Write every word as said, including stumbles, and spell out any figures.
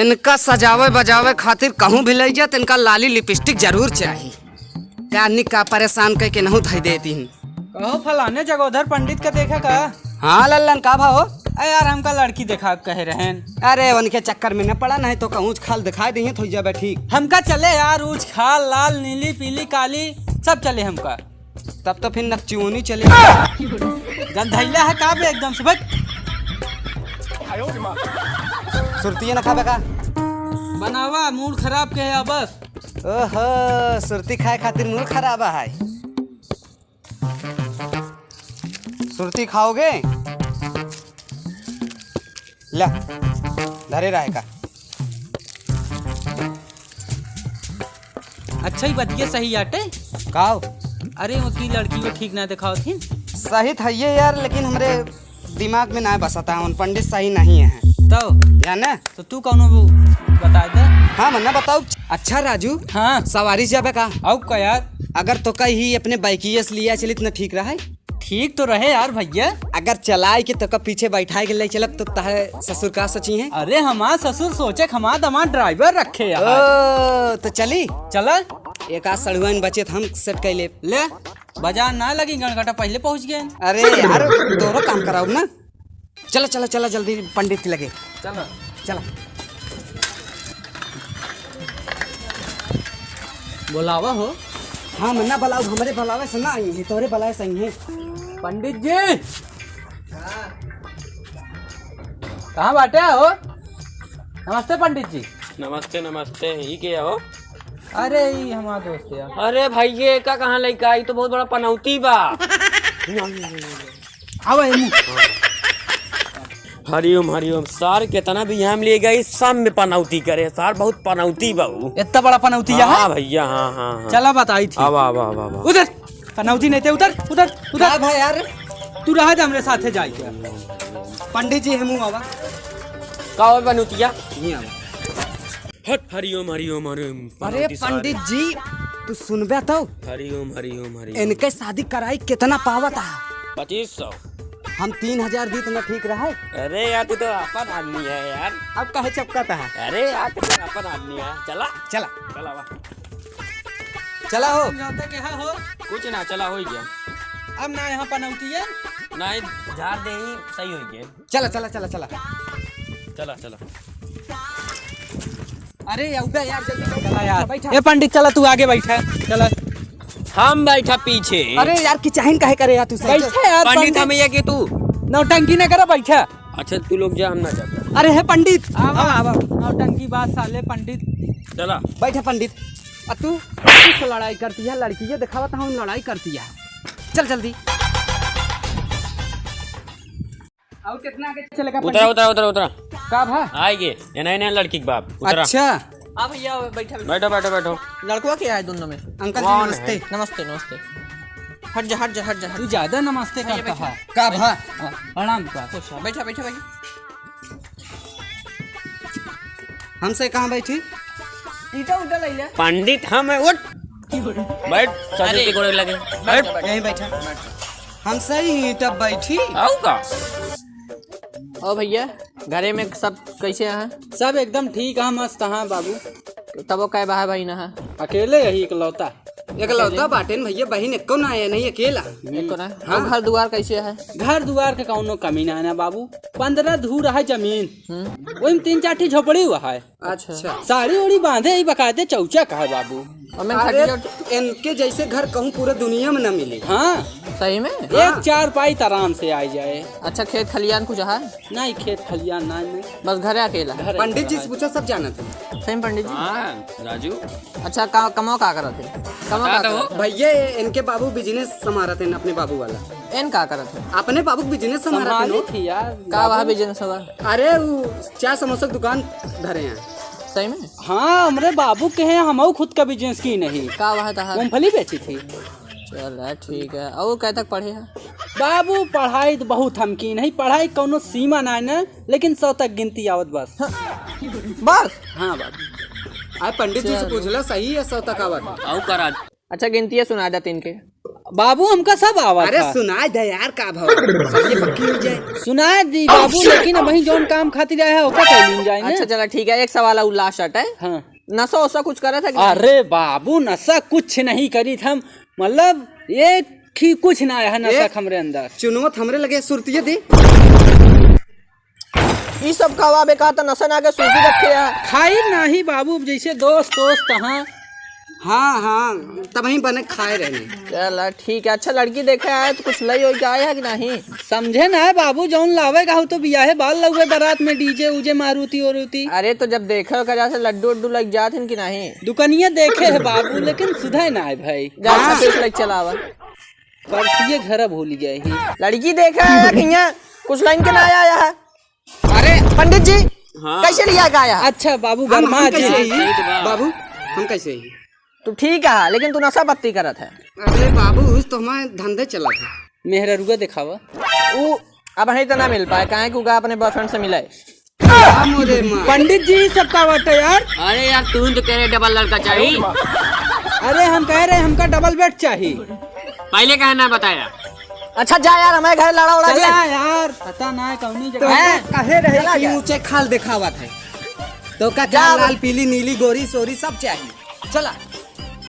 इनका सजावे बजावे खातिर कहूँ भी लइ जा, त इनका लाली लिपस्टिक जरूर चाही। का निका परेशान कइके नहु धइ देती हूँ। कहो, फलाने जगोधर पंडित का देखा का? हाँ लल्लन, का भा हो? अरे यार, हमका लड़की देखा कहे रहेन। अरे, उनके चक्कर में न पड़ा, नहीं तो कहूँ खाल दिखाई दइहें, तो जाबे ठीक। हमका चले यार, ऊँच खाल, लाल, नीली, पीली, काली, सब चले हमका। तब तो फिर नकचुवनी चले। गंधैला है का बे एकदम से, बक। सुरतिये न खाबे का? बनावा, मूड खराब के है बस। ओहो, सुरती खाए खातिर मूड खराब है। सुरती खाओगे? ले, धरे रहे का। अच्छा, ई बतिया सही आटे? काओ? अरे, वो की लड़की वो ठीक ना दिखावत ही। सही था ये यार, लेकिन हमरे दिमाग में ना बसता है, उन पंडित सही नहीं है। तो? जाने? तो तू कौनो वो बता दे। हाँ, मन्ना बताओ। अच्छा राजू, हाँ। सवारी जाबे का? आउ का यार? अगर तो कहीं अपने बाइकियस लिया चलित न ठीक रहे? ठीक तो रहे यार भैया। अगर चलाए के तो का पीछे बैठाए के ले चलब तो तहे ससुर का सोची हैं? अरे हमार ससुर सोचे हमार दमाद ड्राइवर रखे यार। ओ, तो चली? चला। एक आध सड़ुआइन बचे त हम सेट कर लेब। ले, बाजार ना लगी, गणगटा पहले पहुँच गए। अरे यार, दोनों काम कराओ ना। चला, चला, चला, जल्दी पंडित के लगे। चला। चला। बोलावा हो। हाँ, मन्ना बुलाओ, हमरे बुलावे से ना आई है, तोरे बुलावे से आई है। पंडित जी! कहाँ बाटे हो? नमस्ते पंडित जी। नमस्ते, नमस्ते। ई के हो? अरे, ई हमार दोस्त है। अरे भाई, ये का कहाँ लइका? ई तो बहुत बड़ा पनौती बा। आवा, एमू। हरिओम, हरिओम। सार, कितना भी हम ले गई, सब में पनौती करे। सार, बहुत पनौती बा ऊ। इतना बड़ा पनौती है? हाँ भैया, हाँ, हाँ, हाँ। चला, बताई थी। आवा, आवा, आवा, आवा। उधर, पनौती नहीं थे, उधर, उधर, उधर। का भाई यार? तू रहा दे, हमरे साथे जाए के। पंडित जी, हमू आवा। का हो पनौतिया? नहीं आवा। हट, हरिओम, हरिओम, हरिओम। अरे पनौती सार। पंडित जी, तू सुनबे तो? हरिओम, हरिओम, हरिओम। इनके शादी कराई कितना पावत है? पच्चीस सौ। हम तीन हजार दी तो ना ठीक रहे? अरे यार, तू तो अपन आदमी है यार। अब काहे चपकत है? अरे यार, तू तो अपन आदमी है। चला। चला। चला, वाह। चला हो। समझौता के हा हो? कुछ ना, चला, हो गया। अब ना यहाँ पनौती है? नहीं, झाड़ दे ही, सही हो गया। चला, चला, चला, चला। चला, चला। अरे, उठा यार, जल्दी बैठा, चला यार। बैठा। ए पंडित, चला, तू आगे बैठा, चला। हम बैठा पीछे। अरे यार, किचाहिन काहे करे यार तू सब? बैठा यार, पंडित, पंडित। हम ये कि तू? नौटंकी ना करा, बैठा। अच्छा, तू लोग जा, हम ना जाता। अरे हे पंडित, आवा, आवा। नौटंकी बात साले पंडित। चला। बैठा पंडित। आ तू किससे लड़ाई करती है? लड़की ये दिखावत हूँ, लड़ाई करती है। चल जल्दी। और कितना आगे चलेगा उतरा, पंडित? उतरा, उतरा, उतरा। का भा? आइगे, ये नहीं, नहीं, लड़की के बाप, उतरा। अच्छा। हाँ भैया, बैठा, बैठा। बैठो, बैठो, बैठो। लड़कवा के है दोनों में? अंकल जी, कौन नमस्ते। है? नमस्ते, नमस्ते। हट जा, हट जा, हट जा, हट तू जा। ज्यादा नमस्ते भैया, करता बैठा। है। का भा? हाँ, प्रणाम का। खुश रहो। बैठा, बैठा, बैठा। हमसे कहाँ बैठी? ईटा उटा ले ले। पंडित हम है, उठ। बैठ, शादी अरे। के गोड़े लगे। बैठ, बैठ। बैठ। यहीं बैठा। हम सही ईटा बैठी। आओ का? ओ भैया, घरे में सब कैसे हैं? सब एकदम ठीक है, मस्त हैं बाबू। तब वो कै भाई बहिन हैं? अकेले यही इकलौता। इकलौता बाटेन भैया, बहिन एको ना है, नहीं अकेला। एको ना? हाँ। और घर दुआर कैसे है? घर दुआर के कौनो कमी ना है ना बाबू, पन्द्रह धूर है जमीन, हम्म। वही में तीन चार ठी झोपड़ी हुआ है। अच्छा। साड़ी ओड़ी बांधे ही बकायदे चौचा का है बाबू। और मैं अरे, खटिया इनके जैसे घर कहूँ पूरा दुनिया में ना मिले। हाँ। सही में? हाँ। एक चारपाई त आराम से आ जाए। अच्छा, खेत खलियान कुछ है? नहीं, खेत खलियान ना है। बस घर है अकेला? घर है पंडित जी अकेला। से पूछा, सब जानत है। सही में पंडित जी? हाँ, राजू। अच्छा, का, कमवा का करत है? कमवा का बता दो। करत है? भैया, इनके बाबू बिजनेस संभारत हैं, अपने बाबू वाला। एन का करत है? अपने बाबू के बिजनेस संभारत हैं। संभाली थी यार, का वहाँ बाबू। बिजनेस हुआ? अरे, वो चाय समोसा की दुकान धरे हैं। सही में? हाँ, हमरे बाबू के हैं, हमहू खुद का बिजनेस की नहीं। का वहाँ तहार? मूंगफली बेची थी। चल, ठीक है। और कै तक पढ़े है? बाबू, पढ़ाई तो बहुत हम की नहीं, पढ़ाई कौनो सीमा ना है ना, लेकिन सौ तक गिनती आवत बस। हाँ। बस? हाँ बाबू। आए पंडित जी से चलो। पूछ लो, सही है, सौ तक आवत है। आओ करा। अच्छा, गिनतिया सुना दे तीन के। बाबू, हमका सब आवत अरे है। सुनाए दे यार, का भाव? सब ये पक्की हो जाए। सुनाए दी बाबू, लेकिन अबहीं जौन काम खातिर आया है, ओका कर लीन जाए ना। अच्छा, चला ठीक है, एक सवाल और last है। हाँ। नशा वशा कुछ करत है कि नहीं? अरे बाबू, नशा कुछ नहीं करीत हम, मतलब एक ही कुछ ना है नशा ए, हमरे अंदर। चुनवत हमरे लगे सुरतिये दी। ई सब कहवा बे, कहा त नशा ना के सूजी रखे है। खाई नाही बाबू, जैसे दोस्त दोस्त हाँ। हाँ, हाँ, तबहीं बने खाए रहने। चला ठीक है। अच्छा, लड़की देखे आए तो कुछ लई होई के आए है कि नहीं? समझे ना बाबू, जौन लावे का हो तो बियाहे बाल लउए बारात में, DJ उजे, मारुति ओरुति। अरे तो जब देखे का जैसे लड्डू उड्डू लग जात हैं कि नहीं? दुकनिया देखे है बाबू, लेकिन सुधे ना है भाई। जा, अच्छा, हाँ। पैसे लग चलावा। परसिए घर भूल गए ही। लड़की देखे आया कि यहाँ कुछ लाइन के ना आया, आया है। अरे पंडित जी, हाँ। कैसे लिया गाया? अच्छा बाबू, हम, गरमा हम जी। कैसे ही? बाबू, हम कैसे ही? तू ठीक है, लेकिन तू नशा पत्ती करत है। अरे बाबू, उस तो हमारे धंधे चला था। मेहररुआ दिखावा। ऊ अब है तो ना मिल पाए, काहे कि उगा अपने बॉयफ्रेंड से मिले। हाँ, मोरे माँ। पंडित जी, सब का बात है यार? अरे यार, तू तो कह रहे डबल लड़का चाहिए। अरे हम कह रहे हमका डबल बेड चाहिए। पहले कहे ना बताया। अच्छा जा यार, हमारे घर लड़ा उड़ा चला दिया। यार, पता ना है कौनी तो जगह। हैं? कहे रहे चला कि गया। ऊंचे खाल दिखावत है, तो का जा क्या अब। लाल पीली नीली गोरी सोरी सब चाहिए। चला।